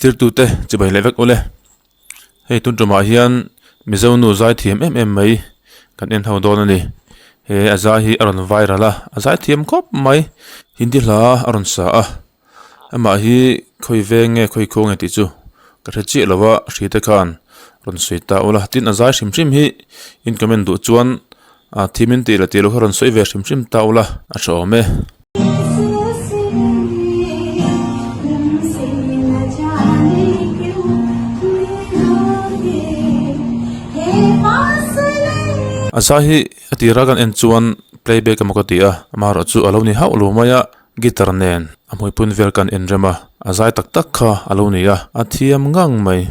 Thirtute chibai leh vek ule. Hei tun tumah hian Mizo nu zai thiam em em mai kan en ho dawn a ni. He a zai hi a rawn viral a, a zai thiam khawp mai. Hindi hla a rawn sa a, amah hi khawi veng nge khawi khaw nge tih chu ka hre chiah lo a, hri te khan rawn sawi ta ula. Tin a zai hrim hrim hi in comment duh chuan a thim in tih la tih loh kha rawn sawi ve hrim hrim ta ula a tha awm e. A zai hi a tira kan en chuan playback emaw ka ti a, amaherawhchu a lo ni hauh lo mai a, guitar nen a hmuipun vel kan en rem a, a zai tak tak kha a lo ni a, a thiam ngang mai.